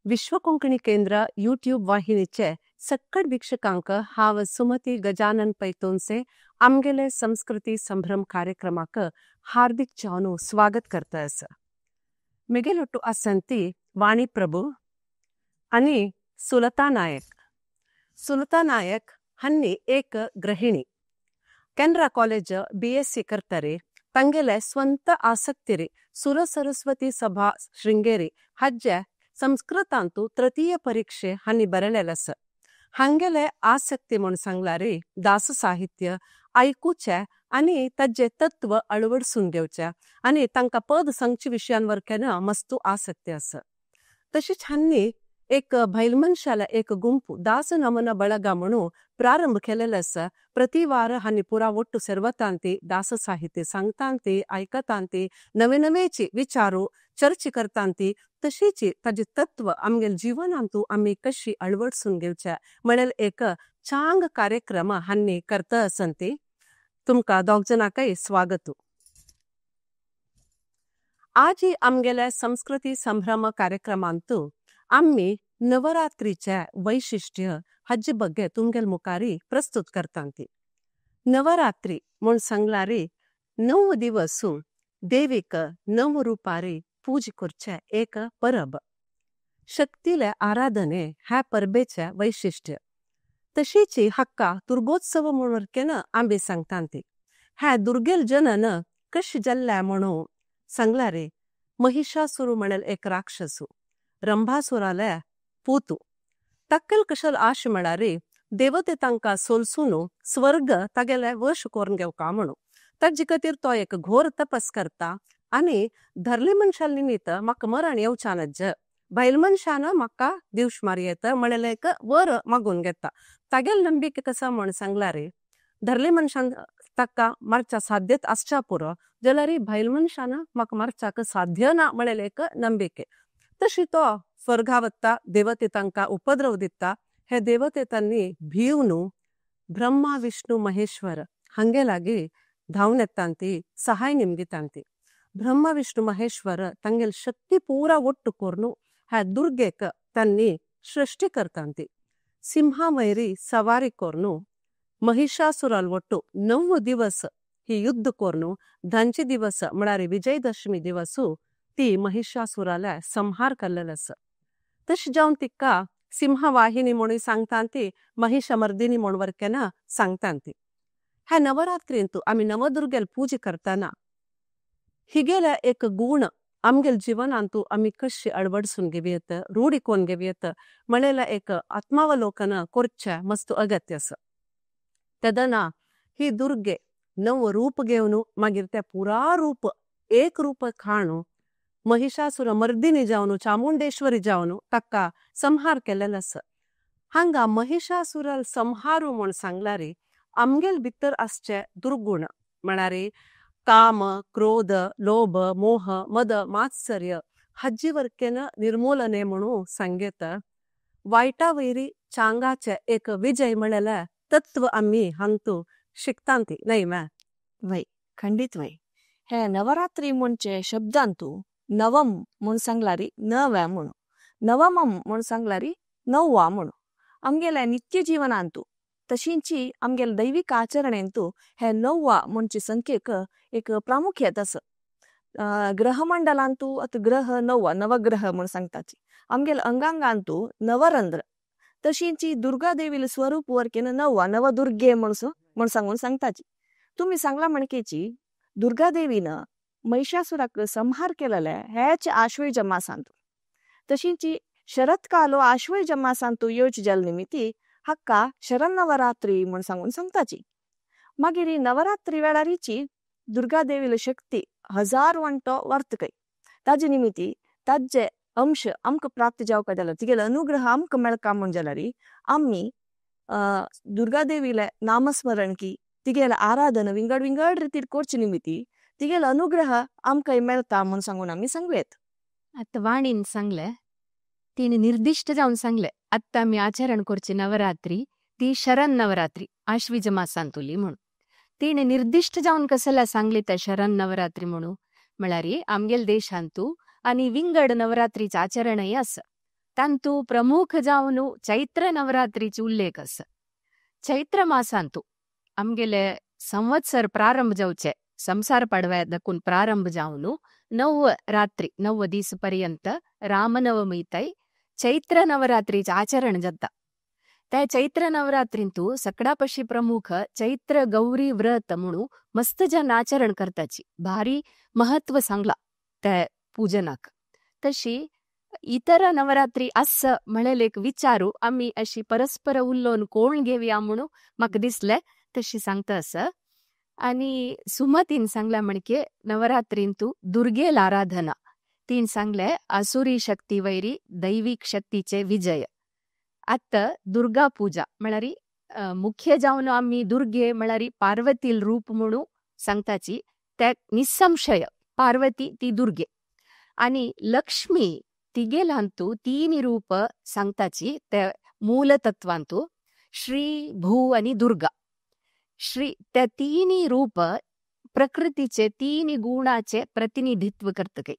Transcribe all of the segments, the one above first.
विश्व कोंकणी केंद्र यूट्यूब वाहिनीचे सक्कड वीक्षकांक हांव सुमती गजानन पैतोनसे आमगेले संस्कृती संभ्रम कार्यक्रमाक हार्दिक चानु स्वागत करता असा। मेगेलोट्टु असंती वाणी प्रभु अनि सुलता नायक। सुलता नायक हन्नी एक ग्रहिणी। Canara college B S C. करतारी तंगेले स्वन्त आसक्तिरी सुर सरस्वती सभा श्रिंगेरी हज्जे संस्कृतांतु तृतीय परिक्षे हन्नी बरलेलस। हंगेले आसक्ति मोन संगलारी दास साहित्य ऐकुचे अनि तज्जे तत्व अलवड सुन्गेवचे अनि तंका पद संची विषयान्वर्केन मस्तु आसक्ति अस। तशिच हन्नी एक भैलमन्शाल एक गुंपु दास नमन बलगमनु प्रारंभ केलेलस प्रतिवार हन्नी पुरा ओट्टु सर्वतांती दास साहित्य संगतांती ऐकतांती नवे नवेची विचारू चर्ची करतांती तशिची तज्जे तत्व अम्गेल जीवनांतु अम्मी कशी अलवड सुन्गेवचे मनेल एक चांग कार्यक्रम हन्नी करता असंती। तुमका दोगजनाकाई स्वागतु। आज ही अम्गेले संस्कृती संभ्रम कार्यक्रमांतु अम्मी नवरात्रीचे वैशिष्ट्य हज्जे बग्गे तुमगेल मुखारी प्रस्तुत करतांती। नवरात्री मुन संगलारी नव दिवसु देविक नव रूपारी पूज करचे एक परब। शक्तिले आराधने है परबेचे वैशिष्ट्य। तशीची हक्का दुर्गोत्सव मुनवर्केन आंबे संगतांती। है दुर्गेल जनन कश जल्ले मुनु संगलारी महिषासुरु मनेल एक राक्षसु रंभासुराले पूतु। तक्कल कशल आशमलारी देवते तंका सोलसुनु स्वर्ग तगेले वर्ष कोरंगेव कामणु। तज्जिकतिर तो एक घोर तपस करता अनि धरले मनशाल निमित्त मक्क मरण येवचानज्ज बैल मनशान मक्का दिवश मारियेत मनेल एक वर मगुन गेत्ता। तगेल नंबिके कसा मन संगलारी धरले मनशान तक्का मरचा साध्यत अस्चापुरो जलारी बैल मनशान मक्क मरचाक साध्य ना मनेल एक नंबिके। तशी तो स्वर्गावत्ता देवते तंका उपद्रव दित्ता हे देवते तन्नी भीवनु ब्रह्मा विष्णु महेश्वर हंगेलागी धावनेत्तांती सहाय निमगितांती। ब्रह्मा विष्णु महेश्वर तंगेल शक्ति पूरा ओट्टु कोर्नु है दुर्गेक तन्नी सृष्टि करतांती। सिंहामैरी सवारी कोर्नु महिषासुराल ओट्टु 9 दिवस ही युद्ध कोर्नु धंची दिवस मणारी विजयदशमी दिवसु ती महिषासुराला संहार करलेलस। तश जाऊन तिक्का सिंहवाहिनी म्हणून सांगतांती महिषमर्दिनी म्हणवर्केन सांगतांती। ह्या नवरात्रींतु आमी नवदुर्गेल पूजे करताना हिगेला एक गुण आमगेल जीवनांतु आमी कशी अळवडसून घेवयेत रूढी कोण घेवयेत म्हणेला एक आत्मावलोकन कोरचे मस्तु अगत्य अस। तेदना ही दुर्गे नव रूप घेवनु मागीर ते पुरा रूप एक रूप खाणू महिषासुर मर्दिनी जावनु चामुंडेश्वरी जावनु तक्का संहार केलेल अस। हांगा महिषासुराल संहारू म्हण सांगलारी आमगेल भितर आसचे दुर्गुण म्हणारी काम क्रोध लोभ मोह मद मात्सर्य हाजी वर्केन निर्मूलने म्हणू सांगेत। वायटा वैरी चांगाचे एक विजय म्हणलेले तत्व आमी हांतू शिकतांती न्हय मॅ? वय खंडीत वय। हे नवरात्री म्हणचे शब्दांतू नवम म्हण सांगलारी नव्या म्हणू नवमम म्हण सांगलारी नव्वा म्हणू आमगेले नित्य जीवनांतू तशींची आमगेले दैविक आचरणेंतू हे नव्वा म्हणचे संख्येक एक प्रामुख्यत आसा। ग्रहमंडलांतू आतां ग्रह नव्वा नवग्रह म्हण सांगताची आमगेले अंगांगांतू नवरंध्र तशींची दुर्गा देवीले स्वरूप वरकेन नव्वा नवदुर्गे म्हण सांगून सांगताची। तुमी सांगला म्हणकेची दुर्गा देवीन महिषासुराक संहार केलेले हेच आश्वयुज मासांतू तशींची शरत्कालो आश्वयुज मासांतू येवची जाल निमित्ती हाका शरन्नवरात्री म्हण सांगून सांगताची। मागीर नवरात्री वेळारीची दुर्गा देवीले शक्ती 1000 वंटो वर्तकय ताजे निमित्ती ताजे अंश आमकां प्राप्त जावपा जाल्यार तिगेलो अनुग्रह आमकां मेळका म्हण जाल्यार आमी दुर्गा देवीले नामस्मरण की तिगेले आराधना विंगड विंगड रितीर करचे निमित्ती तिगेलो अनुग्रह आमकां मेळता म्हूण सांगून आमी सांगूयात। आतां वाणीन सांगलें तिणें निर्दिश्ट जावन सांगलें आतां आमी आचरण करची नवरात्री ती शरण नवरात्री आश्विज मासांतुली म्हूण तिणें निर्दिश्ट जावन कसला सांगली त्या शरण नवरात्री म्हणू म्हळ्यार आमगेल देशांतू आनी विंगड नवरात्रीचें आचरणय आसा। तांतू प्रमुख जावन चैत्र नवरात्रीची उल्लेख आसा। चैत्र मासांतू आमगेले संवत्सर प्रारंभ जावचे संसार पाडव्या दकून प्रारंभ जावन 9 रात्री 9 दीस पर्यंत रामनवमी तय चैत्र नवरात्रीचे आचरण जाता। त्या चैत्र नवरात्रींतू सगळ्या प्रमुख चैत्र गौरी व्रत म्हणून मस्त जन आचरण करताची भारी महत्व सांगला त्या पूजनाक। तशी इतर नवरात्री अस म्हणले एक विचारू आम्ही अशी परस्पर उल्लोन कोण घेवया म्हणून म्हाका दिसले तशी सांगता असं। आणि सुमतीन सांगला म्हणके नवरात्रींतू दुर्गेल आराधना तीन सांगले असुरी शक्ती वैरी दैविक शक्तीचे विजय। आता दुर्गा पूजा म्हळ्यार मुख्य जावन आम्ही दुर्गे म्हळ्यार पार्वतील रूप म्हणून सांगताची त्या निसंशय पार्वती ती दुर्गे आणि लक्ष्मी तिगेलांतू तीन रूप सांगताची त्या मूलतत्वांतू श्री भू आणि दुर्गा। श्री त्या तीन रूप प्रकृतीचे तीन गुणाचे प्रतिनिधित्व करत।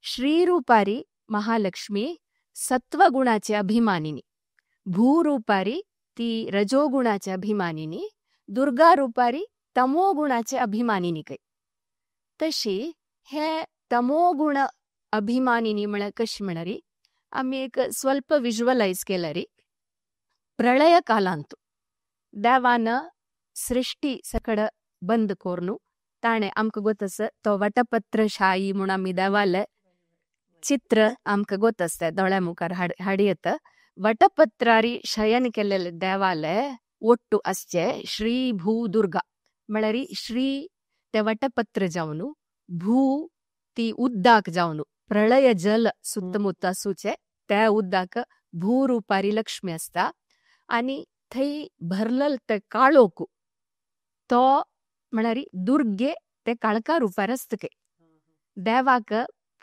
श्री रूपारी महालक्ष्मी सत्वगुणाचे अभिमानिनी, भूरूपारी ती रजोगुणाचे अभिमानिनी, दुर्गा रूपारी तमोगुणाचे अभिमानिनी काही। तशी हे तमोगुण अभिमानिनी म्हळ्यार कशी म्हणारी आमी एक स्वल्प विज्युअलायज केल्यारी प्रळय कालांतू देवान सृष्टी सकड बंद करून ताणे आमकां गोत आसा तो वटपत्रशाही म्हूण आमी देवाले चित्र आमकां गोत आसता दोळ्या मुखार हाडी येता। वटपत्रारी शयन केलेले देवाले ಒಟ್ಟು आसचे श्री भू दुर्गा म्हळ्यार श्री ते वटपत्र जावन भू ती उद्दाक जावन प्रळय जल सुत्तमुत्त आसूचे त्या उद्दाक भू रुपारी लक्ष्मी आसता आनी थंय भरलल ते काळोख तो म्हळ्यार दुर्गे ते काळका रुपार आसता। देवाक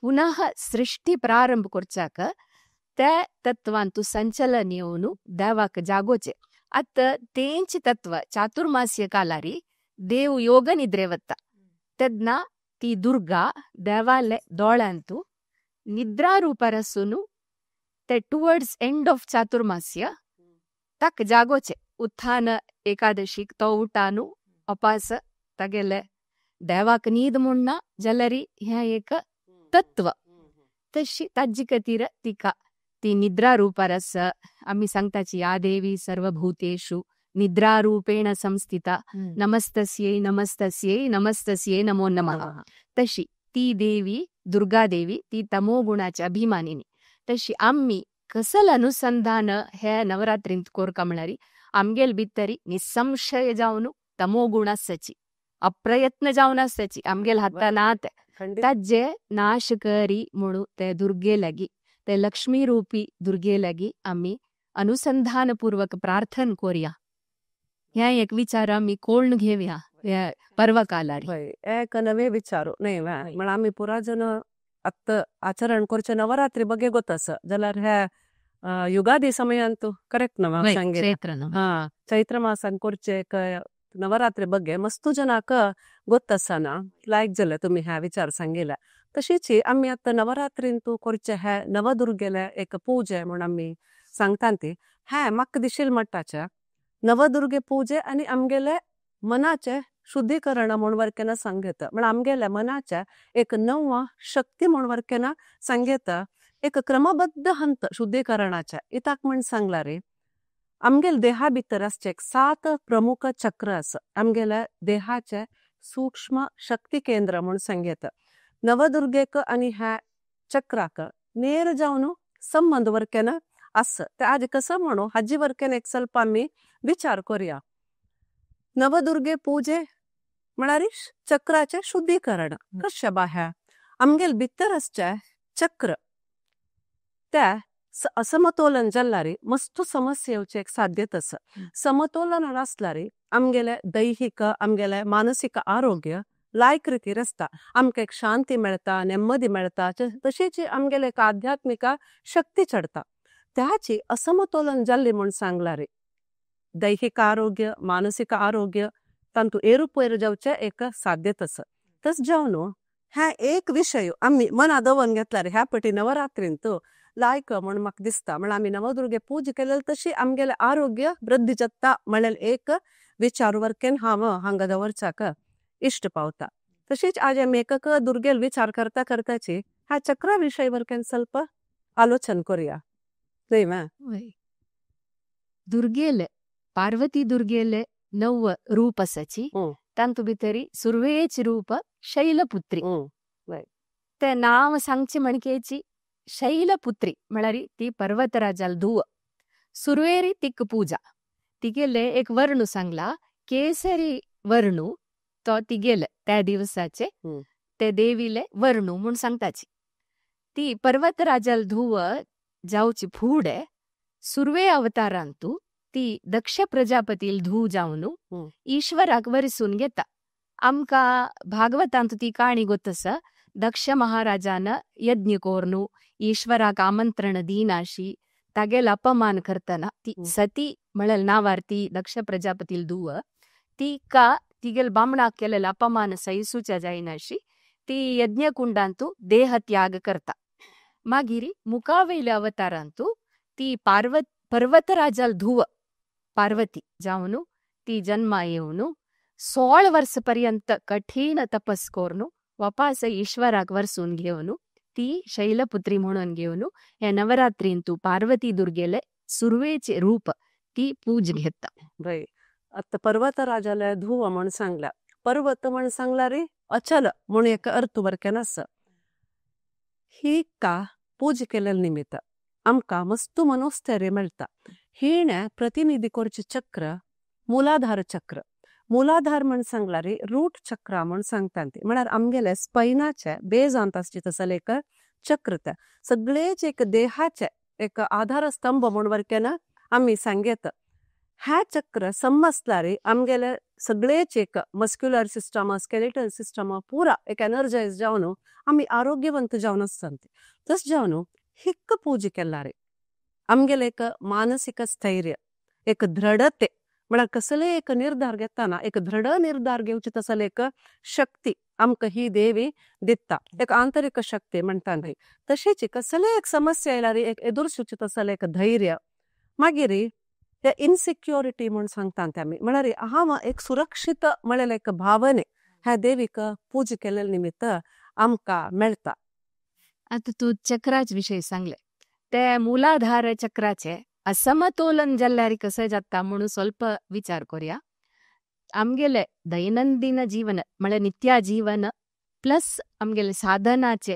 पुनः सृष्टी प्रारंभ करच्याक त्या तत्वांतू संचलन येवन देवाक जागोचे। आतां तेंच तत्व चातुर्मास्य कालारी देव योग निद्रे वता तेन्ना ती दुर्गा देवाले दोळ्यांतू निद्रा रुपार आसून ते टुवर्ड्स एंड ऑफ चातुर्मास्य ताका जागोचे। उत्थान एकादशीक तो उठानू अपास तागेले देवाक न्हीद म्हूण ना जाल्यार हें एक तत्व तशी ताजी खातीर तिका ती निद्रा रूपार आसा। आमी सांगताची या देवी सर्वभूतेषु निद्रारूपेण संस्थिता नमस्तस्यै नमस्तस्यै नमस्तस्यै नमो नमः। तशी ती देवी दुर्गा देवी ती तमोगुणाची अभिमानिनी। तशी आमी कसल अनुसंधान हे नवरात्रींत कोरका म्हळ्यार आमगेल भितरी निसंशय जावन तमोगुण आसाची अप्रयत्न जावन आसाची आमगेल हाता ना ते ताजे नाश करी म्हणून ते दुर्गे लागी ते लक्ष्मी रूपी दुर्गे लागी आमी अनुसंधानपूर्वक प्रार्थना करूया। ह्या एक विचार आमी कोण घेवया ह्या पर्वकालार एक नवे विचार न्ही म्हळ्यार आमी पुरा जन आतां आचरण करचे नवरात्री बगे गोत आसा जाल्यार ह्या युगादी समयांतू करेक्ट नवा सांगे हा चैत्र मासान करचे नवरात्री बगे मस्तू जनाक गोत आसना लायक जालें तुमी ह्या विचार सांगिला। तशीच आमी आतां नवरात्रींतू करचे हे नवदुर्गेले एक पूजे म्हूण आमी सांगता ती हें म्हाका दिशील म्हणटाचे नवदुर्गे पूजे आनी आमगेले मनाचे शुद्धीकरण म्हूण वरकेना सांगता म्हळ्यार आमगेले मनाचे एक नवा शक्ती म्हूण वरकेना सांगता एक क्रमबद्ध हंत शुद्धीकरणाचे इताक म्हण सांगला रे आमगेले देहा भितर आसचे एक 7 प्रमुख चक्र आसा आमगेले देहाचे सूक्ष्म शक्ती केंद्र म्हूण सांगता। नवदुर्गेक आनी ह्या चक्राक नेर जावन संबंद वरकेना आसा ते आज कसो म्हणू हाजी वरकेन एक स्वल्प आमी विचार करूया। नवदुर्गे पूजे म्हळ्यार चक्राचे शुद्धीकरण कशें बा ह्या आमगेल भितर आसचे चक्र त्या असमतोलन जाल्यार मस्त समस्या येवचे एक साध्यत आसा। समतोलन आसल्यार आमगेले दैहिक आमगेले मानसीक आरोग्य लायक रितीर आसता आमकां एक शांती मेळटा नेम्मदी मेळटा तशीच आमगेले एक आध्यात्मिक शक्ती चडटा। त्याची असमतोलन जाल्ली म्हूण सांगला रे दैहिक आरोग्य मानसीक आरोग्य तांतू एरुपयर जावचे एक साध्यत आसा। तस जावन ह्या एक विशय आमी मना दवरून घेतला रे ह्या पटी नवरात्रींत लायक म्हूण म्हाका दिसता. म्हळ्यार आमी नवदुर्गे पूजा केलेली तशी आमगेले आरोग्य वृद्धी जाता म्हळ्यार एक विचार वरकेन हांव हांगा दवरचाक इश्ट पावता. तशीच आज आमी एक दुर्गेल विचार करता करताची ह्या चक्रा विशय वरकेन ಸ್ವಲ್ಪ आलोचन करूया न्हय मा. दुर्गेले पार्वती दुर्गेले नव रूप आसाची तांतु भितरी सुरवेच रूप शैलपुत्री. ते नाव सांगचे म्हणकेची शैलपुत्री म्हळ्यार ती पर्वतराजाल धुव सुरवेरी तिक पूजा तिगेले एक वर्णू सांगला केसरी वर्णू तो तिगेले त्या दिवसाचे ते देवीले वर्णू म्हूण सांगताची. ती पर्वतराजाल धुव जावची फुडे सुरवे अवतारांतू ती दक्ष प्रजापतील धूव जावनू ईश्वराक वरिसून घेता. आमकां भागवतांतू ती काणी गोतसा दक्ष महाराजान यज्ञ कोर्नू ईश्वराक आमंत्रण दीनाशी तागेल अपमान करतना ती सती म्हळ्यार नावार ती दक्ष प्रजापतील धुव ती का तिगेल बामणाक केलेला अपमान सहिसूच्या जायनाशी ती यज्ञकुंडांतू देहत्याग करता. मागीर मुखावयल्या अवतारांतू ती पर्वतराजाल धुव पार्वती जावनू ती जन्मा येवनू 16 वर्स पर्यंत कठीण तपस करून वापास ईश्वराक वर्सून घेवनू ती शैलपुत्री म्हणून घेवनू ह्या नवरात्रींतू पार्वती दुर्गेले सुरवेचे रूप ती पूज घेता. बाई आता पर्वतराजाला धुव म्हण सांगला पर्वत म्हण सांगला रे अचल म्हण एक अर्थ वरकेन आसा. ही का पूज केलेले निमित्त आमकां मस्तू मनोस्थैर्य मेळटा. हिणें प्रतिनिधी करचें चक्र मुलाधार चक्र. मुलाधार म्हण सांगला रे रूट चक्र म्हण सांगता ती म्हळ्यार आमगेले स्पायनाचे बेजांत आसचे तसले एक चक्र ते सगळेच एक देहाचे एक आधार स्तंभ म्हण वरकेन आमी सांगेत. ह्या चक्र समजला रे आमगेले सगळेच एक मस्क्युलर सिस्टम स्केलेटल सिस्टम पुरा एक एनर्जायज जावन आमी आरोग्यवंत जावन आसता. तस जावन हिक्क पूजा केला रे आमगेले एक मानसीक स्थैर्य एक दृढते म्हळ्यार कसले एक निर्धार घेतना एक दृढ निर्धार घेवची तसले एक शक्ती आमकां ही देवी दिता एक आंतरीक शक्ती म्हणटा न्हय. तशेंच कसले एक समस्या आयल्यार एक एदुरसुची तसले एक धैर्य. मागीर हे इनसिक्युरिटी म्हूण सांगता ते आमी म्हळ्यार हांव एक सुरक्षीत म्हळ्यार एक भावने ह्या देवीक पूजा केल्ले निमित्त आमकां मेळटा. आतां तूं चक्राच विशय सांगले ते मुलाधार चक्राचे असमतोलन जाल्यार कसं जाता म्हणून ಸ್ವಲ್ಪ विचार करूया. आमगेले दैनंदिन जीवन म्हळ्यार नित्या जीवन प्लस आमगेले साधनाचे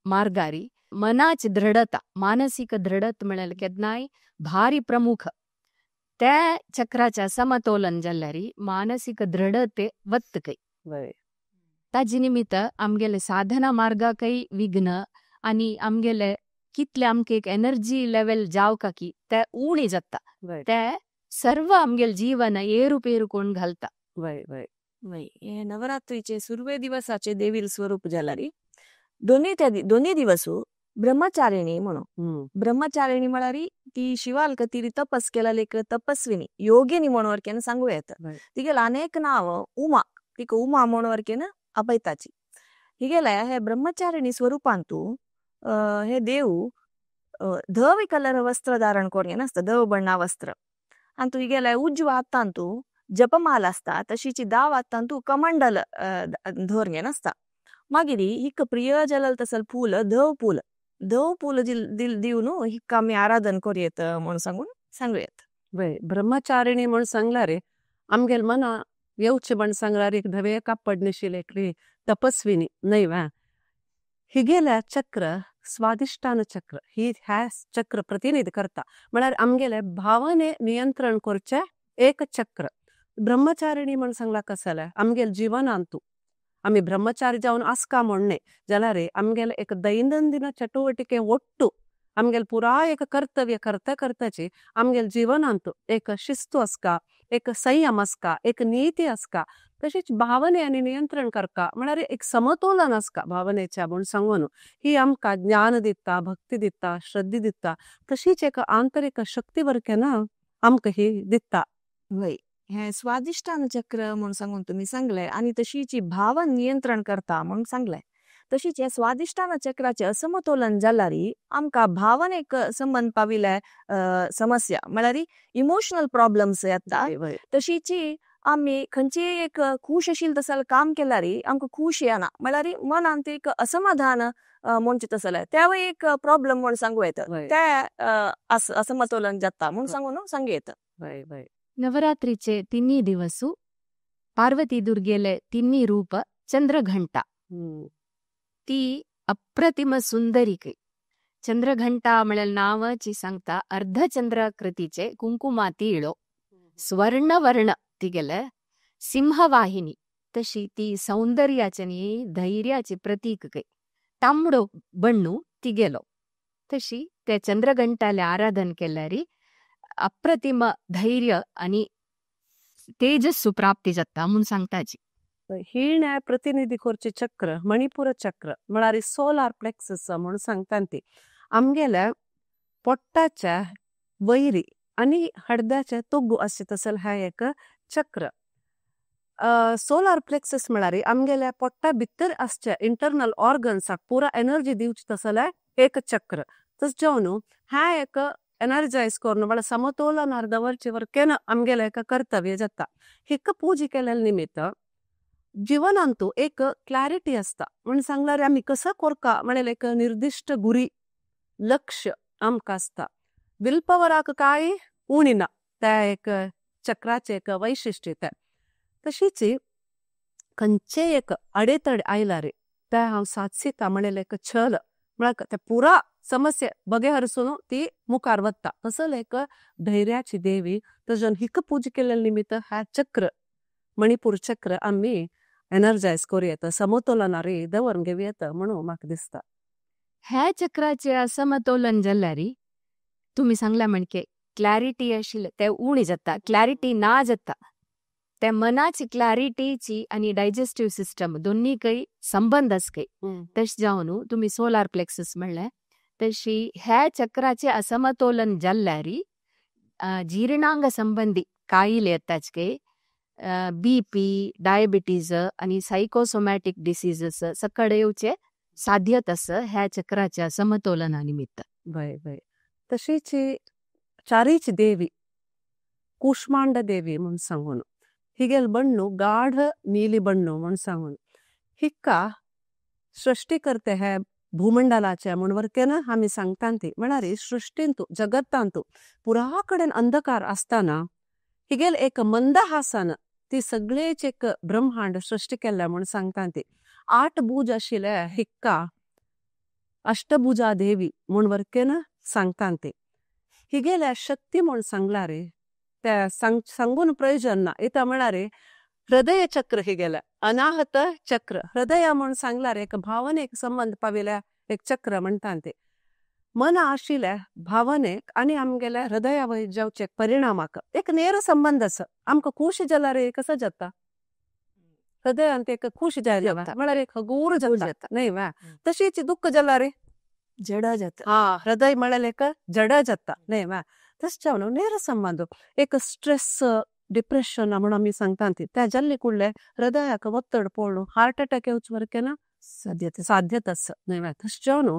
मार्गारी मनाची दृढता मानसीक दृढत म्हळ्यार केन्नाय भारी प्रमुख त्या चक्राचे असमतोलन जाल्यार मानसीक दृढते वत्त खंय. ताजे निमित्त आमगेले साधना मार्गाकय विघ्न आनी आमगेले कितले आमकां एक एनर्जी लेवल जावका की ते उणी जाता ते सर्व आमगेले जीवन एरुपेरू कोण घालता. हे नवरात्रीचे सुरवे दिवसाचे देवील स्वरूप जाल्यार दोन्ही दिवसू ब्रह्मचारिणी म्हणून ब्रह्मचारिणी म्हळ्यार ती शिवाल ती तपस केला एक तपस्विनी योगिनी म्हणून वरकेन सांगू येता. तिगेले अनेक नाव उमा तिका उमा म्हणून वरकेन आपयताची. हिगेले हे ब्रह्मचारिणी स्वरूपांतू हे देव धवे कलर वस्त्र धारण करून आसता धव बण्णा वस्त्र आनी हिगेले उजव्या हातांतू जपमाल आसता तशीची दाव हातांतू कमंडल धरून आसता. मागीर हिका प्रिय जलल तसल फूल धव फूल धव फूल दिवन हिका आमी आराधन करूं म्हूण सांगून सांगू येता. ब्रह्मचारिणी म्हूण सांगला रे आमगेले मना येवचें म्हण सांगला रे धवे कापड न्हेशिल्ले एकली तपस्विनी न्हय वा. हिगेले चक्र स्वादिष्टान चक्र ही ह्या चक्र प्रतिनिधी करता म्हळ्यार आमगेले भावने नियंत्रण करचें एक चक्र. ब्रह्मचारिणी म्हण सांगला कसलें आमगेले जीवनांतू आमी ब्रह्मचारी जावन आसका म्हण न्हय जाल्यार आमगेले एक दैनंदिन चटुवटिके ಒಟ್ಟು आमगेले पुराय एक कर्तव्य करता करताची आमगेले जीवनांतू एक शिस्तू आसका एक संयम आसका एक नीती आसका तशीच भावने आनी नियंत्रण करका म्हळ्यार एक समतोलन आसका भावनेच्या म्हूण सांगून ही आमकां ज्ञान दिता भक्ती दिता श्रद्धा दिता तशीच एक आंतरीक शक्ती वरकेन आमकां ही दिता. वय हे स्वादिष्टान चक्र म्हूण सांगून तुमी सांगले आनी तशीची भावन नियंत्रण करता म्हूण सांगले. तशीच हे स्वादिष्टान चक्राचे असमतोलन जाल्यार आमकां भावनेक संबंद पाविले समस्या म्हळ्यार इमोशनल प्रॉब्लम्स येता। तशीच आमी खंयचेय एक खुश आशिल्लें तसलें काम केल्यार आमकां खुश येना, म्हळ्यार मनांत एक असमाधान म्हणचें तसलें तेवूय एक प्रॉब्लम म्हूण सांगू येता, ते असमतोलन जाता म्हूण सांगून सांगू येता। नवरात्रीचे तिन्ही दिवसू पार्वती दुर्गेले तिन्ही रूप चंद्रघंटा ती अप्रतिम सुंदरी कै। चंद्रघंटा म्हळ्यार नांवाची सांगता अर्धचंद्राकृतीचे कुंकुमाती इळो स्वर्णवर्ण तिगेले सिंहवाहिनी तशी ती सौंदर्याचे नी धैर्याचे प्रतीक कै तांबडो बण्णू तिगेलो तशी ते चंद्रघंटाले आराधन केल्यारी अप्रतिम धैर्य आणि तेजस्सु प्राप्ती जाता म्हूण सांगताची। हिणे प्रतिनिधी करचे चक्र मणिपुर चक्र म्हळ्यार सोलार प्लेक्सस म्हूण सांगता ती आमगेल्या पोट्टाच्या वैरी आणि हडद्याचे तोगू अशें तसलें हें एक चक्र। सोलार प्लेक्सस म्हळ्यार आमगेल्या पोट्टा भितर आसचे इंटरनल ऑर्गन्साक पुरा एनर्जी दिवची तसलें एक चक्र। तशें जावन हें एक एनर्जायज करून म्हळ्यार समतोलनार दवरचे वरकेन आमगेलें एक कर्तव्य जाता। हिका पुजा केल्ल्या निमित्त जीवनांतु एक क्लॅरिटी आसता म्हूण सांगल्यार आमी कसो करका म्हळ्यार एक निर्दिश्ट गुरी लक्ष्य आमकां आसता। Will पवराक कांय उणी ना त्या एक चक्राचें एक वैशिश्ट्य तें। तशीच खंयचेय एक अडेतडे आयल्यार तें हांव सादसिता म्हळ्यार एक छल म्हळ्यार ते पुरा समस्या बगेहरसून ती मुखार वता तसलें एक धैर्याची देवी। तशें हिका पुजा केल्ल्या निमित्त हें चक्र मणिपूर चक्र आमी एनर्जायज करूं येता समतोलनार दवरून घेवं येता म्हणून म्हाका दिसता। ह्या चक्राचे असमतोलन जाल्यार तुमी सांगला म्हणके क्लॅरिटी आशिल्लें तें उणी जाता, क्लॅरिटी ना जाता, ते मनाची क्लॅरिटीची आनी डायजेस्टीव सिस्टम दोन्हीकय संबंद आसा खंय। तशें जावन तुमी सोलार प्लेक्सस म्हणलें तशी ह्या चक्राचे असमतोलन जाल्यार जिर्णांग संबंदी कायले येताच खंय बीपी डायबिटीज आनी सायकोसोमॅटीक डिसीजस सकाळ येवचे साध्यत आसा ह्या चक्राच्या समतोलना निमित्त। बरें बरें। तशीच चारीच देवी कुष्मांड देवी म्हूण सांगून हिगेल बण्णू गाढ नीली बण्णू म्हूण सांगून हिका सृष्टी करते हे भूमंडलाचे म्हूण वरकेन आमी सांगता ती म्हळ्यार सृष्टींतु जगतांतु पुरा कडेन अंधकार आसतना हिगेल एक मंदहासान ती सगळेच एक ब्रह्मांड सृष्टी केल्ल्या म्हूण सांगता ती। 8 भुज आशिल्ले हिक्का अष्टभुजा देवी म्हूण वरकेन सांगता ती। हिगेल्या शक्ती म्हूण सांगला रे त्या सांगून प्रयोजन ना इता म्हळ्यार हृदय चक्र हिगेल्या अनाहत चक्र हृदय म्हूण सांगला रे एक भावनेक संबंद पाविल्या एक चक्र म्हणटा ते। मन आशिल्ल्या भावनेक आनी आमगेल्या हृदया वयर जावचे परिणामाक एक नेर संबंद आसा। आमकां खूश जाल्यार रे कसो जाता हृदयांत एक खूश जायना म्हळ्यार एक हगूर जाता न्हय वा तशीच दुख्ख जाल्यार रे जड जाता, हा हृदय म्हळ्यार एक जड जाता न्हय वा। तशें जावन नेर संबंद एक स्ट्रेस डिप्रेशन म्हणून आमी सांगता ती त्या जाल्ले कुडले हृदयाक ಒತ್ತಡ पडलो हार्ट अटॅक येवचे वरकेन साध्यत आसा न्हय वा। तशें जावन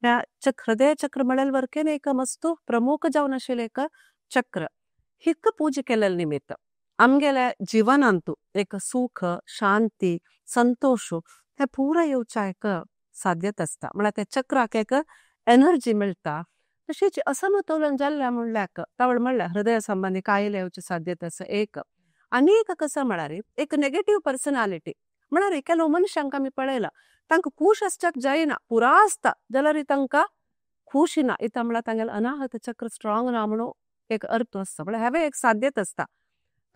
ह्या हृदय चक्र म्हळ्यार वरकेन एक मस्तू प्रमुख जावन आशिल्लें एक चक्र। हिका पुजा केल्ल्या निमित्त आमगेल्या जिवनांतु एक सुख शांती संतोष हे पुरा येवच्या एक साध्यत आसता म्हळ्यार त्या चक्राक एक एनर्जी मेळटा। तशीच असमतोलन जाल्लें म्हणल्यार तावळ म्हणल्यार हृदय संबंदी कायले येवची साध्यता आसा एक। आनी एक कसो म्हळ्यार एक नेगेटीव पर्सनालिटी म्हळ्यार ಕೆಲವು मनुष्यांक आमी पळयला तांकां खूश आसच्याक जायना पुरा आसता जाल्यार तांकां खुशी ना इता म्हळ्यार तांगेलें अनाहत चक्र स्ट्रॉंग ना म्हणून एक अर्थ आसता म्हळ्यार हें एक साध्यत आसता।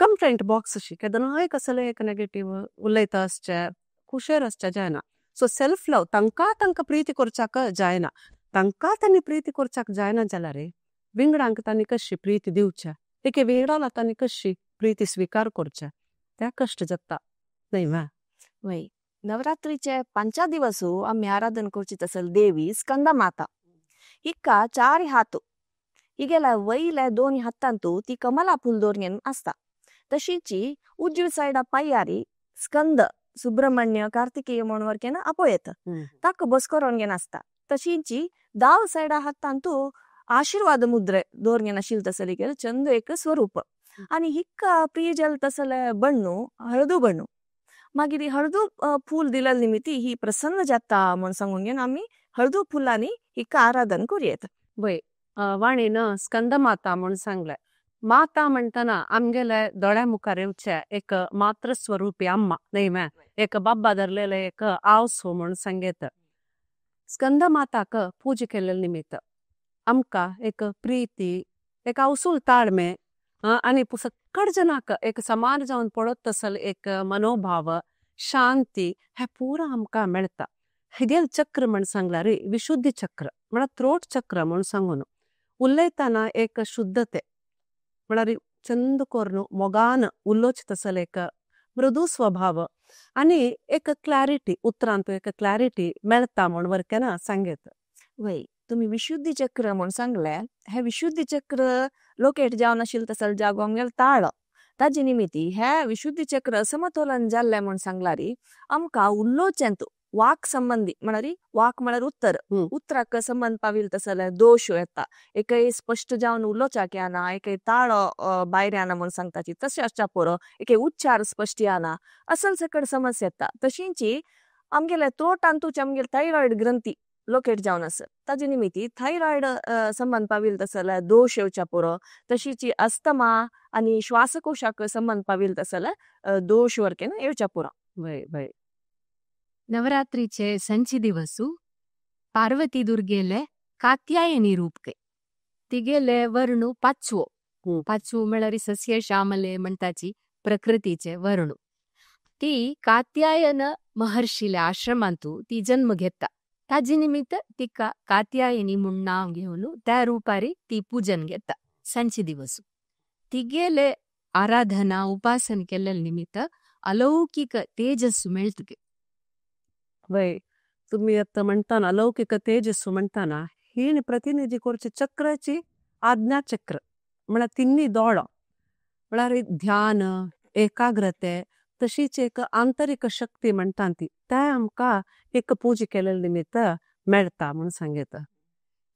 कंप्लेंट बॉक्स अशी केन्नाय कसलें एक नेगेटीव उलयता आसचें खुशेर आसचें जायना। सो सेल्फ लव तांकां तांकां प्रिती करच्याक जायना, तांकां तांणी प्रिती करच्याक जायना जाल्यार विंगडांक तांणी कशी प्रिती दिवच्या एके विंगडाला तांणी कशी प्रिती स्विकार करच्या त्या कश्ट जाता न्हय वा। वय नवरात्रीचे 5 दिवसू आमी आराधन करची तसल देवी स्कंद माता हिका 4 हात हिगेल्या वयल्या 2 हातांतू ती कमला फूल दवरून आसता। तशीची उजवी सायडा पांयारी स्कंद सुब्रमण्य कार्तिकेय म्हण वरकेन आपोयेत ताका बस करोन घेन आसता। तशींची दाव सायडा हातांतु आशीर्वाद मुद्रे दोरगेन आशिल तसली चंद एक स्वरूप आणि हिक्का प्रिय जल तसले बण्णु हळदू बण्णु मागिरी हळदू फूल दिलल निमित्ती ही प्रसन्न जाता म्हण सांगून आमी हळदू फुलांनी हिक्का आराधन करूयेत। वय वाणीन स्कंद माता म्हण सांगले माता म्हणताना आमगेले दोळ्या मुखार येवचे एक मातृ स्वरूपी अम्मा न्ही मैं एक बाब्बा धरलेले एक आवसो म्हण सांगेत। स्कंद माताक पूजा केल्ले निमित्त आमका एक प्रीती एक आवसूल ताळमे आणि सक्कड जनाक एक समान जावन पडत तसल एक मनोभाव शांती हे पूरा आमका मेळता। हिगेल चक्र म्हण सांगला रे विशुद्धि चक्र म्हळ्यार थ्रोट चक्र म्हण सांगून उल्लयताना एक शुद्धते म्हळ्यार चंद कोर्नु मोगान उल्लोच तसल एक मृदु स्वभाव आणि एक क्लॅरिटी उत्तरांतु एक क्लॅरिटी मेळता म्हण वरकेना सांगेत। वय तुम्ही विशुद्धि चक्र म्हण सांगले हे विशुद्धि चक्र लोकेट जावन आशिल तसल जागो आमगेल ताळ ताजे निमित्ती हे विशुद्धि चक्र समतोलन जाल्ले म्हण सांगलारी आमका उल्लोचेंतु वाक संबंधी म्हणारी वाक म्हळ्यार उत्तर उत्तराक संबंध पाविल तसले दोश येता एकय स्पष्ट जावन उलोवच्याक येना एकय ताळो भायर येना म्हण सांगताची तशें आसच्या पुरो एकय उच्चार स्पश्ट येना असल सकड समस्या येता। तशींची आमगेले त्रोटांतूच आमगेले थायरॉयड ग्रंथी लोकेट जावन आसा ताजे निमित्ती थायरॉयड संबंध पाविल तसले दोश येवच्या पुरो तशीची अस्थमा आनी श्वासकोशाक संबंध पाविल तसले दोश वरकेन येवच्या पुरो। वय वय नवरात्रीचे संची दिवसु पार्वती दुर्गेले कात्यायनी रूपके तिगेले वर्णु पाचवो पाचवो म्हळ्यार सस्य श्यामले म्हणताची प्रकृतीचे वर्णु ती कात्यायन महर्षिले आश्रमांतु ती जन्म घेता ताजे निमित्त तिका कात्यायनी म्हूण नांव घेवन त्या रूपारी ती पूजन घेता संची दिवसु तिगेले आराधना उपासन केल्ले निमित्त अलौकिक तेजस्सु मेळतुगे। वय तुम्ही आता म्हणताना अलौकिक तेजस्सु म्हणताना हीण प्रतिनिधी कोरचे चक्राची आज्ञा चक्र म्हळ्यार तिन्ही दोळो म्हळ्यार ध्यान एकाग्रते तशीच एक आंतरिक शक्ती म्हणता ती त्या आमका एक पूजा केल्ले निमित्त मेळता म्हूण सांगेता।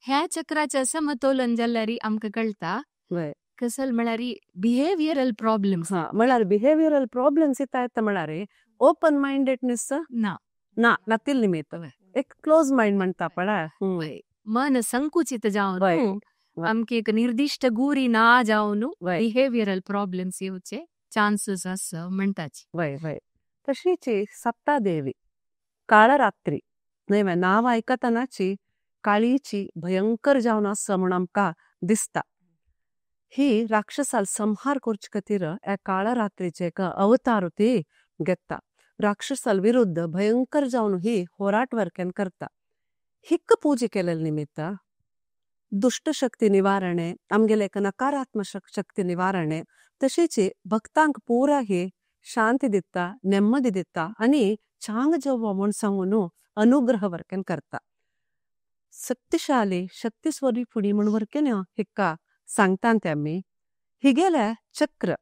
ह्या चक्राचे समतोलन जाल्यार आमकां कळटा कसल म्हळ्यार बिहेवियरल प्रॉब्लम्स म्हळ्यार बिहेवियरल प्रॉब्लम्स येता येता म्हळ्यार ओपन माइंडेडनेस ना ना नातील निमित्त एक क्लोज माइंड म्हणता पळय मन संकुचित जावन आमके एक निर्दिष्ट गुरी ना जावन बिहेवियरल प्रॉब्लम्स येवचे चान्सेस आसा म्हणटाची। वय वय तशीची सप्तादेवी काळरात्री न्हय नांव आयकतनाची काळीची भयंकर जावन आसा म्हूण आमकां दिसता। ही राक्षसाल संहार करचे खातीर ह्या काळरात्रीचे एक अवतार ती घेता राक्षसाल विरुद्ध भयंकर जावन ही होराट वरकेन करता। हिक्क पूजा केल्ले निमित्त दुष्ट शक्ती निवारणे आमगेले एक नकारात्मक शक्ती निवारणे तशीच भक्तांक पुरा ही शांती दिता नेम्मदी दिता आनी चांग जव्वा म्हूण सांगून अनुग्रह वरकेन करता। शक्तिशाली शक्ती स्वरूपिणी म्हूण वरकेन हिक्का सांगता ते आमी हिगेले चक्र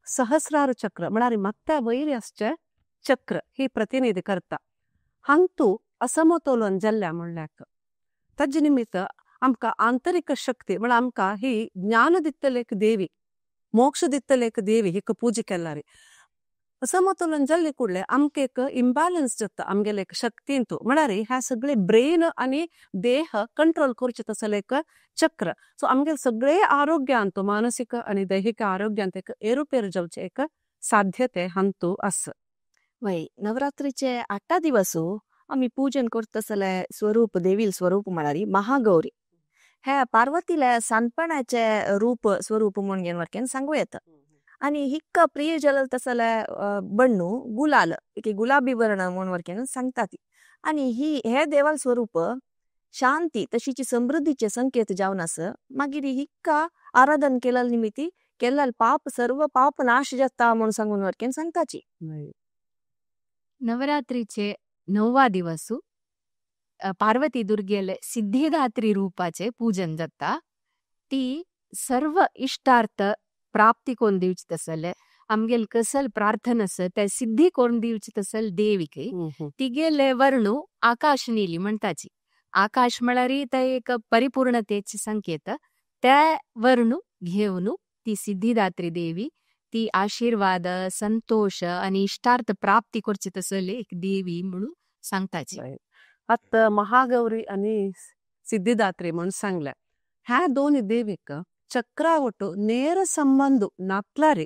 सहस्रार चक्र म्हळ्यार मात्या वयर आसचे चक्र ही प्रतिनिधी करता। हांगतू असमतोलन जाल्ल्या म्हणल्यार ताजे निमित्त आमकां आंतरिक शक्ती म्हळ्यार आमकां ही ज्ञान दितले एक देवी मोक्ष दितले एक देवी हिका पूजा केल्यार असमतोलन जाल्ले कुडले आमकां एक इम्बॅलन्स जाता आमगेले एक शक्तींतू म्हळ्यार ह्या सगळे ब्रेन आनी देह कंट्रोल करचे तसले एक चक्र सो आमगेले सगळे आरोग्यांतू मानसीक आनी दैहिक आरोग्यांत एक एरुपेर जावचे एक साध्यते हांतू आसा। वय नवरात्रीचे 8 दिवसू आमी पूजन करतसले स्वरूप देवील स्वरूप म्हळ्यार महागौरी हे पार्वतीले सानपणाचे रूप स्वरूप म्हूण घेवन वरकेन सांगू येता। आनी हिक्का प्रिय जल तसले बण्णू गुलाल एक गुलाबी वर्ण म्हूण वरकेन सांगता ती आनी ही हे देवाल स्वरूप शांती तशीची समृद्धीचे संकेत जावन आसा। मागीर हिक्का आराधन केल्ले निमित्ती केल्ले पाप सर्व पाप नाश जाता म्हूण सांगून वरकेन सांगताची। नवरात्रीचे 9वा दिवसु पार्वती दुर्गेले सिद्धिदात्री रूपाचे पूजन जाता ती सर्व इष्टार्थ प्राप्ती कोण दिवची तसले आमगेल कसल प्रार्थना आसा ते सिद्धी करून दिवची तसल देवीक तिगेले वर्णू आकाश नीली म्हणताची आकाश म्हळ्यार ते एक परिपूर्णतेचे संकेत त्या वर्णू घेवन ती सिद्धिदात्री देवी ती आशीर्वाद संतोष आणि इष्टार्थ प्राप्ती करची तसले एक देवी म्हणून सांगताची. आतां महागौरी आणि सिद्धिदात्री म्हणून सांगल्या ह्या दोन देवीक चक्रावटो ನೇರ संबंध नातलारी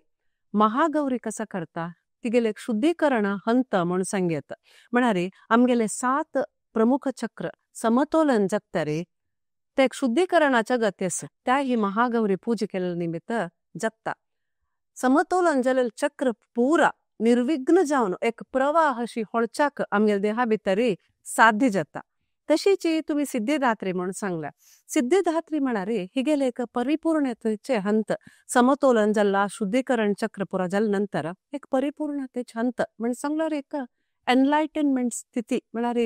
महागौरी कसा करता तिगेले शुद्धीकरण हंत म्हणून सांगेत म्हणारे आमगेले 7 प्रमुख चक्र समतोलन जगतरे ते शुद्धीकरणाच्या गतीस त्या ही महागौरी पूजा केलेल्या निमित्त जगता समतोलन जालेले चक्र पूरा निर्विघ्न जावन एक प्रवाह अशी होळचाक आमगेले देहा भितरी साध्य जाता. तशीच तुम्ही सिद्धिदात्री म्हणून सांगला सिद्धिदात्री म्हणारे हिगेले एक परिपूर्णतेचे हंत समतोलन जाल्ला शुद्धीकरण चक्र पुरा जाल्या नंतर एक परिपूर्णतेचे हंत म्हणजे सांगल्यार एक एनलायटनमेंट स्थिती म्हळ्यार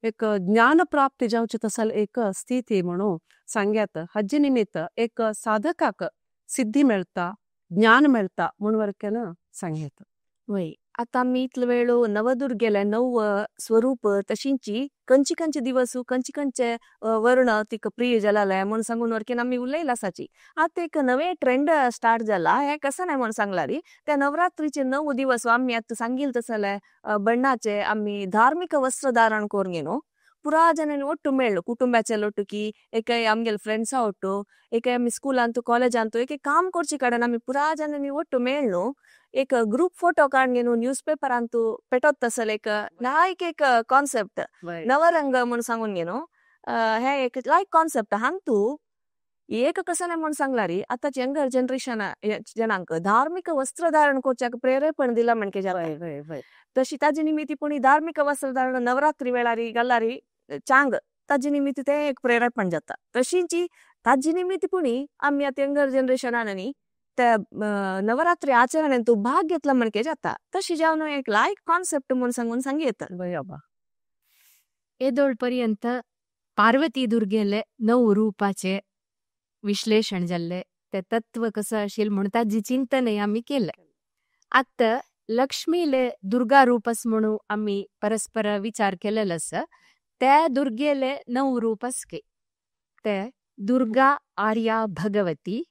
एक ज्ञान प्राप्ती जावची तसल एक स्थिती म्हणून सांग्यात. हाजे निमित्त एक साधकाक सिद्धी मेळता ज्ञान मेळता म्हणून वरकेन सांग्यात. वय आता आमी इतलो वेळ नवदुर्गेले 9 स्वरूप तशींची कंची कंचे दिवस कंची कंचे वर्ण तिका प्रिय जालाले म्हणून सांगून वरकेन आमी उलयला आसाची. आतां एक नवे ट्रेंड स्टार्ट जाला हे कसं नाही म्हणून सांगलारी त्या नवरात्रीचे 9 दिवस आमी आतां सांगील तसले बण्णाचे आमी धार्मिक वस्त्र धारण करून घेनो पुरा जणांनी ಒಟ್ಟು ಮೇಳು कुटुंबाचे ಒಟ್ಟು की एकाय आमगेले फ्रेंड्सा ಒಟ್ಟು एकाय आमी स्कुलांतू कॉलेजांतू एक काम करचे कडेन आमी पुरा जणांनी ಒಟ್ಟು ಮೇಳು एक ग्रुप फोटो काढून घेवन न्यूज पेपरांतू पेटोत तसल एक लायक एक कॉन्सेप्ट नवरंग म्हणून सांगून घेनो हे एक लायक कॉन्सेप्ट हांतू एक कसं नाही म्हणून सांगलारी आतांचे यंगर जनरेशन जनांक धार्मिक वस्त्र धारण करच्याक प्रेरेपण दिला म्हणके जाता. तशी ताजे निमित्त पुणी धार्मिक वस्त्र धारण नवरात्री वेळारी गल्लारी चांग ताजे निमित्त ते एक प्रेरेपण जाता. तशीची ताजे निमित्त पुणी आमी आतां यंगर जनरेशनान न्ही त्या नवरात्री आचरणेन तूं भाग घेतला म्हणके जाता. तशी जावन एक लायक कॉन्सेप्ट म्हणून सांगून सांगयेत. येदोळ पर्यंत पार्वती दुर्गेले 9 रूपाचे विश्लेषण जाल्ले ते तत्व कसं आशिल्लें म्हूण ताजें चिंतनय आमी केलें. आतां लक्ष्मीले दुर्गा रूपस म्हणून आमी परस्पर विचार केलेलो आसा त्या दुर्गेले 9 रूप आसके ते दुर्गा आर्या भगवती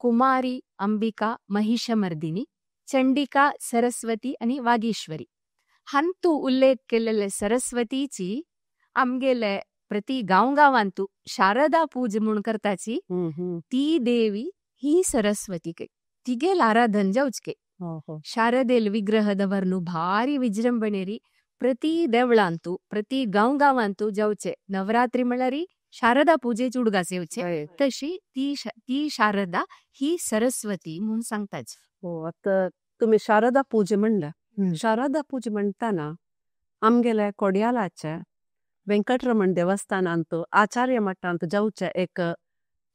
कुमारी अंबिका महिषमर्दिनी चंडिका सरस्वती आनी वागीश्वरी. हांतू उल्लेख केलेले सरस्वतीची आमगेले प्रति गांव गांवांतू शारदा पूज म्हूण करताची ती देवी ही सरस्वती के तिगेल आराधन जावचके. शारदेल विग्रह दवरनु भारी विजृंभणेरी प्रति देवळांतू प्रति गांव गांवांतू जावचे नवरात्री म्हळ्यार शारदा पूजेची उडगास येवचे तशी ती शारदा ही सरस्वती म्हूण सांगताची. हो आतां तुमी शारदा पूजे म्हणल्या शारदा पूजे म्हणटाना आमगेले कोडयालाचे वेंकटरमण देवस्थानांत आचार्य मठांत जावचे एक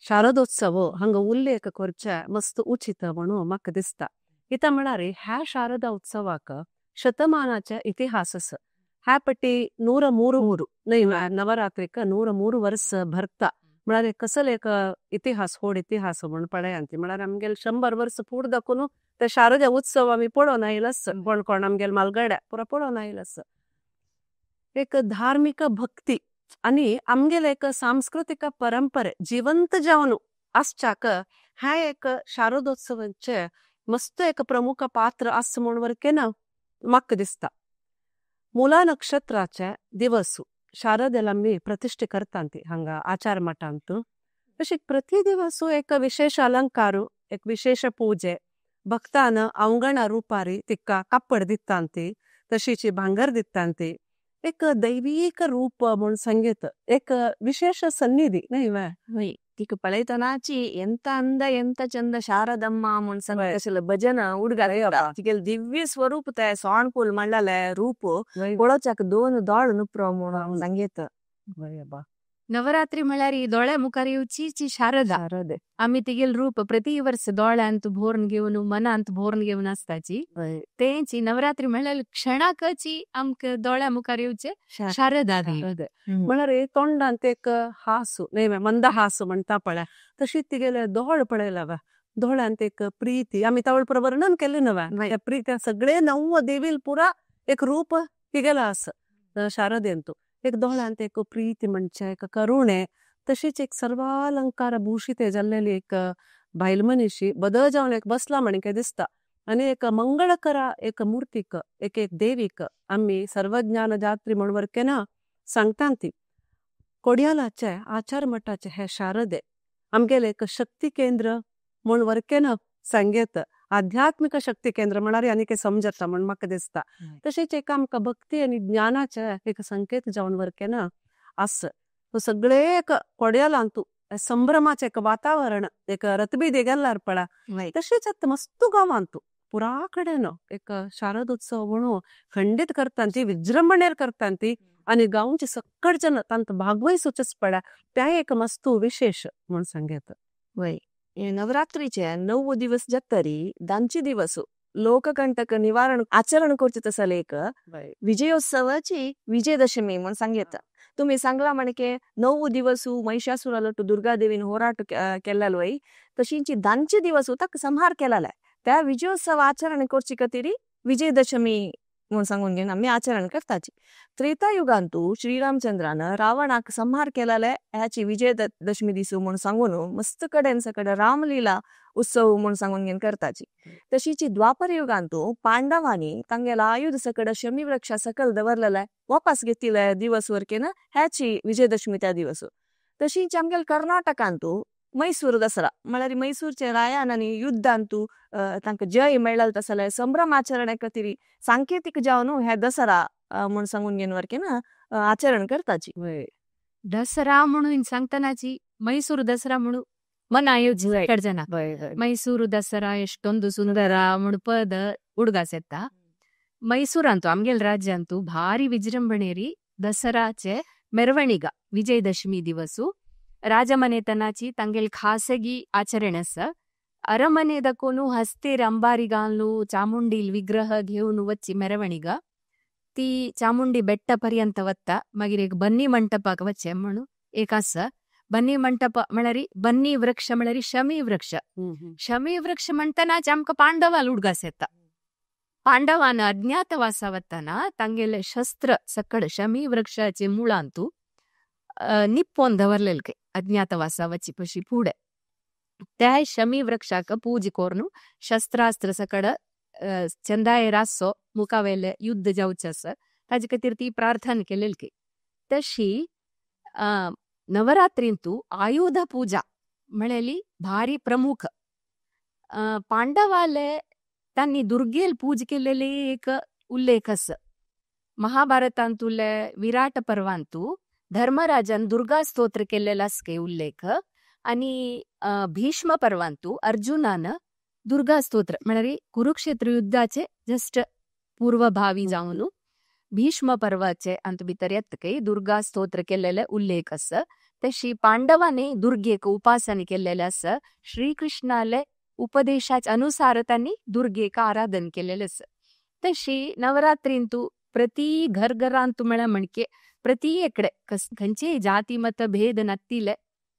शारदोत्सव हांगा उल्लेख करचे मस्त उचित म्हणून म्हाका दिसता. कित्याक म्हळ्यार ह्या शारदा उत्सवाक शतमानाचे इतिहास आसा. ह्या पटी 103 न्हय नवरात्रीक 103 वर्स भरता म्हळ्यार कसलो एक इतिहास व्हड इतिहास म्हूण पळयांती म्हळ्यार आमगेले 100 वर्स फुडें दाखोवन ते शारदा उत्सव आमी पळोवन आयला आसा. कोण कोण आमगेले मालगड्या पुरा पळोवन आयला आसा. एक धार्मिक भक्ती आणि आमगेले एक सांस्कृतिक परंपरे जिवंत जावन आसच्याक ह्या एक शारदोत्सवाचे मस्त एक प्रमुख पात्र आसा म्हूण वरकेन म्हाका दिसता. मुला नक्षत्राचे दिवस शारदेला आमी प्रतिष्ठे करतात हांगा आचार मठांत. तशी प्रति दिवस एक विशेष अलंकार एक विशेष पूजे भक्तान अवगणा रुपारी तिका कापड दितांती तशीची भांगर दितांती एक दैवीक रूप म्हूण सांगीत एक विशेष सन्निधी न्हय वय तिका पळयतनाची ಎಂತ ಅಂದ ಎಂತ ಚಂದ ಶಾರದಮ್ಮ म्हूण सांगता भजन उडगा तिगेले दिव्य स्वरूप ते सोणपूल म्हणलेले रूप पळोवच्याक दोन दोळ नुप्रो म्हूण सांगीत. नवरात्री म्हळ्यार दोळ्या मुखार येवची शारदा आमी तिगेल रूप प्रति वर्स दोळ्यांत भोरून घेवन मनांत भोरून घेवन आसताची तेंची नवरात्री म्हळ्यार क्षणाकची आमकां दोळ्या मुखार येवचे शारदा देवी. म्हळ्यार तोंडांत एक हासू न्हय मंदहास म्हणटा पळय तशी तिगेले दोळ पळयला दोळ्यांत एक प्रीती आमी तावळ पुरा वर्णन केले नव्या त्या प्रीती सगळे नव्व देवील पुरा एक रूप तिगेला आसा शारदेंतु एक दोळ्यांत एक प्रीती म्हणजे एक करुणे तशीच एक सर्वालंकार भूषित जाल्लेली एक बायल मनीशी बदल जावन एक बसला म्हणके दिसता आनी एक मंगळकरा एक मूर्तीक एक एक देवीक आमी सर्वज्ञान जात्री म्हण वरकेना सांगतांती कोडियालाचे आचार मठाचे हे शारदे आमगेले एक शक्ती केंद्र म्हण वरकेना सांगेत आध्यात्मिक शक्ती केंद्र म्हणारी आनी के समजता म्हण म्हाका दिसता। तशेंच एक आमकां भक्ती आनी ज्ञानाचे एक संकेत जावन वरकेना आसा तो सगळे एक कोडियालांतू संभ्रमाचे एक वातावरण एक रतबी देगेल्लार पळा तशेंच आतां मस्तू गांवांतू पुरा कडेन एक शारद उत्सव म्हणून खंडीत करतांती विजृंभणेर करतांती आनी गांवचे सक्कड जन तांत भागवय सुचच पळा त्या एक मस्तू विशेष म्हण सांगेत। वय नवरात्रीचे 9 दिवस जातरी दांची दिवस लोककंटक निवारण आचरण करचे तसले एक विजयोत्सवाची विजयदशमी म्हण सांगेत। तुम्ही सांगला म्हणके 9 दिवस महिषासुरालटू दुर्गादेवीन होराट केल्लाल वय तशींची दांचे दिवस ताका संहार केलालाय त्या विजयोत्सव आचरण करची खातीर विजयदशमी म्हण सांगून घेवन आमी आचरण करताची। त्रेतायुगांतू श्रीरामचंद्रान रावणाक संहार केलाले ह्याची विजयदशमी दिसू म्हण सांगून मस्त कडेन सकड रामलीला उत्सव म्हण सांगून घेवन करताची। तशीची द्वापर युगांतू पांडवांनी तांगेला आयुध सकड शमी वृक्षा सकल दवरलेले वापस घेतिले दिवस वरकेन ह्याची विजयदशमी त्या दिवस। तशीच आमगेले कर्नाटकांतू मैसूर दसरा म्हळ्यार मैसूरचे रायान आनी युद्धांतू तांकां जय मेळ्ळें तसले संभ्रमाचरणे खातीर सांकेतीक जावन हे दसरा म्हण सांगून घेवन वरकेन आचरण करताची। दसरा म्हणून सांगतानाची मैसूर दसरा म्हणून मनायोजी जना मैसूर दसरा ಎಷ್ಟೊಂದು ಸುಂದರ म्हणून ಪದ ಉಡ್ಗಾಸೆತ್ತ। मैसूरांतू आमगेल राज्यांतू भारी विजृंभणेरी दसराचे ಮೆರವಣಿಗ ವಿಜಯದಶಮಿ ದಿವಸು ರಾಜಮನೆತನಾಚಿ ತಂಗೆಲ್ ಖಾಸಗಿ ಆಚರಣೆ आसा। ಅರಮನೆದಕೋನು ಹಸ್ತೆರ್ ಅಂಬಾರಿಗಾನ್ಲು ಚಾಮುಂಡಿಲ್ ವಿಗ್ರಹ घेवन वच्ची ಮೆರವಣಿಗ ती ಚಾಮುಂಡಿ ಬೆಟ್ಟ पर्यंत वत्ता मागीर एक बन्नी मंटपाक वच्चे म्हणून एक आसा। बन्नी मंटप म्हळ्यार बन्नी वृक्ष म्हळ्यार शमी वृक्ष। शमी वृक्ष म्हणटनाच आमकां पांडवाल उडगास येता। पांडवान अज्ञातवासा वतना तांगेले शस्त्र सकड शमी वृक्षाचे मुळांतू निप्पोन दवरलेले अज्ञातवासा वची पशी फुडें त्या शमी वृक्षाक पूज कोरून शस्त्रास्त्र सकड चंदाय रासो मुखावेले युद्ध जावचें आसा ताजे खातीर ती प्रार्थना केलेली। तशी नवरात्रींतू आयुध पूजा म्हळेली भारी प्रमुख। पांडवाले तांणी दुर्गेल पूज केलेली एक उल्लेख आसा। महाभारतांतुले विराट पर्वांतू धर्मराजान दुर्गा स्तोत्र केलेला आसा उल्लेख आनी भीष्म पर्वांतू अर्जुनान दुर्गा स्तोत्र म्हळ्यार कुरुक्षेत्र युद्धाचे जस्ट पूर्वभावी जावन भीष्म पर्वाचे अंत भितर येता काय दुर्गा स्तोत्र केलेले उल्लेख आसा। तशी पांडवांनी दुर्गेक उपासना केलेले आसा। श्रीकृष्णाले उपदेशाच्या अनुसार तांणी दुर्गेक आराधन केलेले आसा। तशी नवरात्रींतू प्रति घर घरांतू म्हळ्यार म्हणके प्रति एकडे खंयचेय जाती मत भेद नत्तिले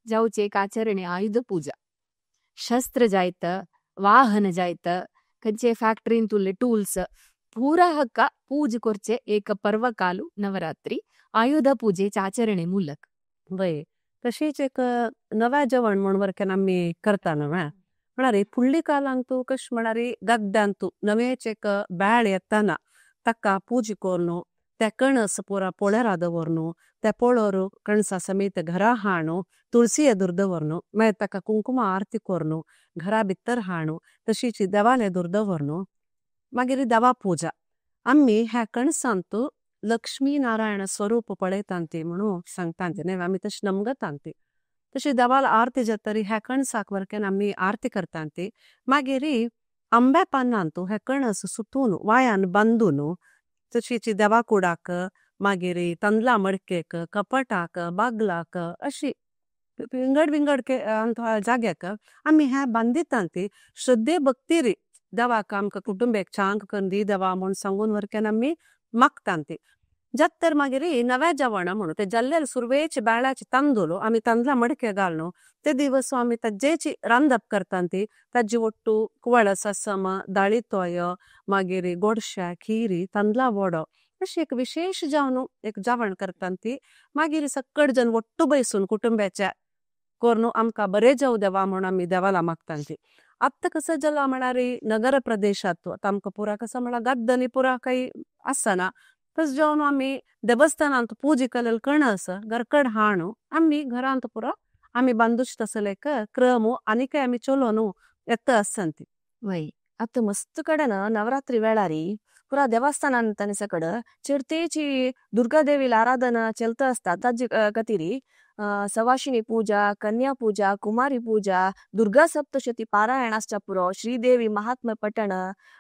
जावचे एक आचरणे आयुध पूजा शस्त्र जायत वाहन जायत खंयचे फॅक्टरींतुले टूल्स पूरा हक्का पूज करचे एक पर्वकालू नवरात्री आयुध पूजेचे आचरणे मूलक। वय तशीच एक नव्या जेवण म्हण वरकेन आमी करता नव्या म्हळ्यार फुडली कालांतू कशें म्हळ्यार गद्द्यांतू नवेच एक बेळ येताना ताका पूज करून त्या कणस पुरा पोळ्यार दवरनु त्या पोळोर कणसा समेत घरा हाणू तुळसी एदुर दवरनु मागीर ताका कुंकुम आरती करून घरा भितर हाणू तशीच देवाल एदुर दवरनु मागीर देवा पूजा आमी ह्या कणसांतू लक्ष्मी नारायण स्वरूप पळयतांती म्हणून सांगतांती न्ही आमी तशें नमगतांती। तशी देवाल आरती जातरी ह्या कणसाक वरकेन आमी आरती करतांती। मागीर आंब्या पानांतू हे कणस सुतून वायान बांदून तशीच देवा कुडाक मागीर तांदळा मडकेक कपटाक बागलाक अशी विंगड विंगड जाग्याक आमी ह्या बांदितांती श्रद्धे भक्तीरी देवाक आमकां कुटुंबेक चांग करून दी देवा म्हूण सांगून वरकेन आमी मागतांती। जात्तर मागीर नव्या जेवण म्हणून ते जाल्ले सुरवेचे बाळाचे तांदूळ आमी तांदळा मडके घालून ते दिवस आमी ताजेची रांदप करतात ती ताजी ಒಟ್ಟು कुवळ ससम दाळी तोय मागीर गोडशा खीरी तांदळा वडो अशी एक विशेष जावन एक जेवण करतात ती। मागीर सक्कड जन ಒಟ್ಟು बैसून कुटुंबाच्या करून आमकां बरे जावं देवा म्हणून आमी देवाला मागतात ती। आत्तां कसं जाला म्हळ्यार नगर प्रदेशांत आतां आमकां पुरा कसं म्हळ्यार गाद्दनी पुरा काही आसना तशें जावन आमी देवस्थानांत पुजा केलेले कणस घरकड हाणू आमी घरांत पुरा आमी बांदूच तसले एक क्रम आनी काय आमी चलोवन येता आसता। वय आतां मस्त कडेन नवरात्री वेळारी पुरा देवस्थानांत आनी सकड चिरतेची दुर्गा देवीला आराधना चलता आसता ताजे खातीर सवाशिणी पूजा, कन्या पूजा, कुमारी पूजा, दुर्गा सप्तशती पारायण आसच्या पुरो, श्रीदेवी महात्म्य पठण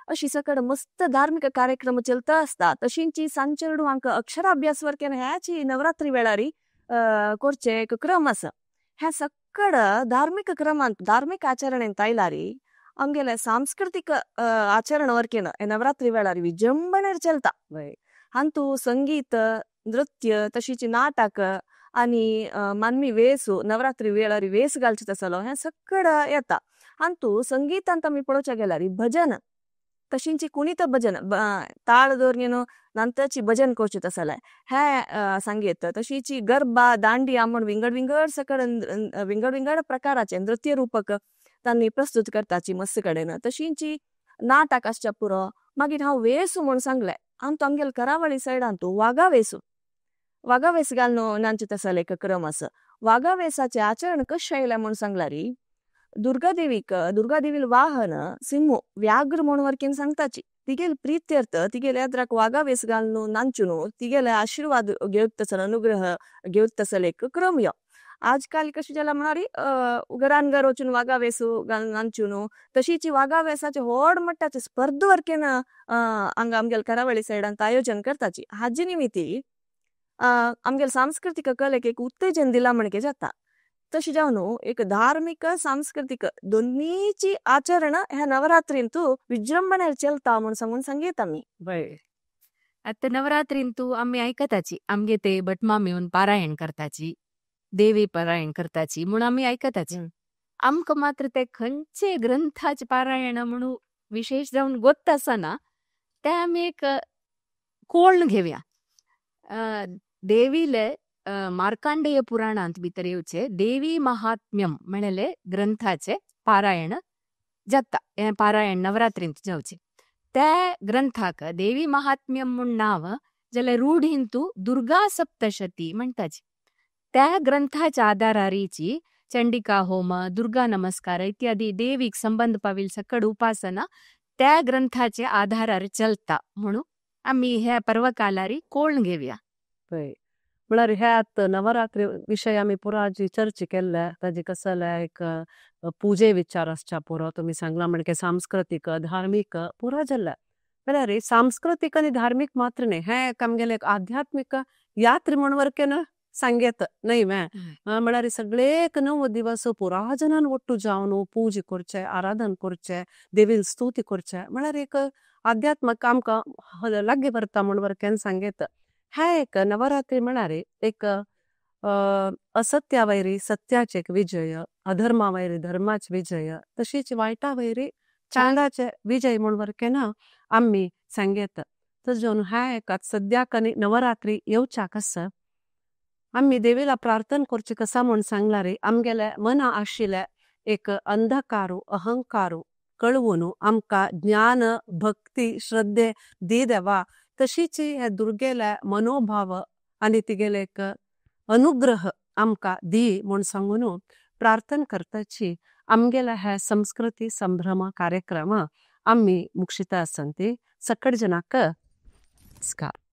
अशी सकड मस्त धार्मिक कार्यक्रम चलता आसता। तशींची सांजचेरडुवांक अक्षराभ्यास वरकेन ह्याची नवरात्री वेळारी करचे एक क्रम आसा। ह्या सकड धार्मिक क्रमांत धार्मिक आचरणेंत आयलारी आमगेले सांस्कृतीक आचरण वरकेन नवरात्री वेळारी विजृंभणेर चलता। हांतू संगीत, नृत्य, तशीच नाटक आनी मानवी वेसू नवरात्री वेळारी वेस घालचे तसलो हें सकड येता। हांतू संगीतांत आमी पळोवच्या गेल्यार भजन तशींची कुणीत भजन ताळ दवरून नंतरची भजन करचे तसले हे संगीत, तशीची गरबा दांडिया म्हूण विंगड विंगड सकड विंगड विंगड प्रकाराचे नृत्य रूपक तांणी प्रस्तुत करताची मस्त कडेन। तशींची नाटक आसच्या पुरो। मागीर हांव वेसू म्हूण सांगलें आमचो आमगेले करावळी सायडान तूं वागा वेसू वागा वेस घालून नांचे तसले एक क्रम आसा। वागा वेसाचें आचरण कशें आयलें म्हूण सांगल्यार दुर्गादेवीक दुर्गादेवील वाहन सिंह व्याघ्र म्हूण वरकेन सांगताची तिगेले प्रित्यर्थ तिगेले एद्राक वागा वेस घालून नांचून तिगेले आशिर्वाद घेवत तसलो अनुग्रह घेवत तसले एक क्रम यो। आजकाल कशें जाला म्हळ्यार घरान घर वचून वागा वेसू घालून नांचून तशीची वागा वेसाचे व्हड मट्टाचे स्पर्धा वरकेन हांगा आमगेले करावळी सायडांत आयोजन करताची। हाजे निमित्ती आमगेले सांस्कृतीक कलेक एक उत्तेजन दिलां म्हणके जाता। तशें जावन एक धार्मीक सांस्कृतीक दोनीची आचरण ह्या नवरात्रींतू विजृंभणेर चलता म्हूण सांगून सांगीत आमी। आतां नवरात्रींतू आमी आयकताची आमगे ते भटमाम येवन पारायण करताची, देवी पारायण करताची म्हूण आमी आयकताची। आमकां मात्र ते खंयचे ग्रंथाचे पारायण म्हणून विशेष जावन गोत्त आसना ते आमी एक कोण घेवया। देवीले मार्कांडेय पुराणांत भितर येवचे देवी महात्म्यम म्हणले ग्रंथाचे पारायण जाता, हें पारायण नवरात्रींत जावचें। त्या ग्रंथाक देवी महात्म्यम म्हूण नांव जाल्यार रूढींतू दुर्गा सप्तशती म्हणटाची। त्या ग्रंथाच्या आधारारीची चंडिका होम, दुर्गा नमस्कार इत्यादी देवीक संबंध पाविल सकड उपासना त्या ग्रंथाचे आधारार चलता म्हणून आमी ह्या पर्वकालारी कोण घेवया। म्हळ्यार हे आतां नवरात्री विशय आमी पुरा जी चर्चा केल्ले ताजी कसले एक पुजे विचार आसच्या पुरो तुमी सांगला म्हणके सांस्कृतीक धार्मीक पुरा जाल्ले। जाल्यार सांस्कृतीक आनी धार्मीक मात्र न्ही, हें एक आमगेलें एक आध्यात्मीक यात्रा म्हूण वरकेन सांगेत न्ही म्हळ्यार सगळेक 9 दिवस पुरा जनान ಒಟ್ಟು जावन पूजा करचे, आराधन करचे, देवील स्तुती करचे, म्हळ्यार एक आध्यात्मक आमकां लागीं व्हरता म्हूण वरकेन सांगेत। हे एक नवरात्री म्हळ्यार एक असत्या वयरी सत्याचे एक विजय, अधर्मा वयरी धर्माचे विजय, तशीच वायटा वयरी चांगलाचे विजय म्हूण वरकेन आमी सांगेत। तशें जावन हें एक आतां सद्याक आनी नवरात्री येवच्याक आसा आमी देवीला प्रार्थना करची कसा म्हूण सांगला रे आमगेले मना आशिल्ले एक अंधकारू अहंकारू कळवून आमकां ज्ञान भक्ती श्रद्धे दी देवा, तशीच हे दुर्गेले मनोभाव आनी तिगेले एक अनुग्रह आमकां दी म्हूण सांगून प्रार्थना करताची आमगेले हे संस्कृती संभ्रम कार्यक्रम आमी मुक्षिता आसता ती सकड जनाक नमस्कार।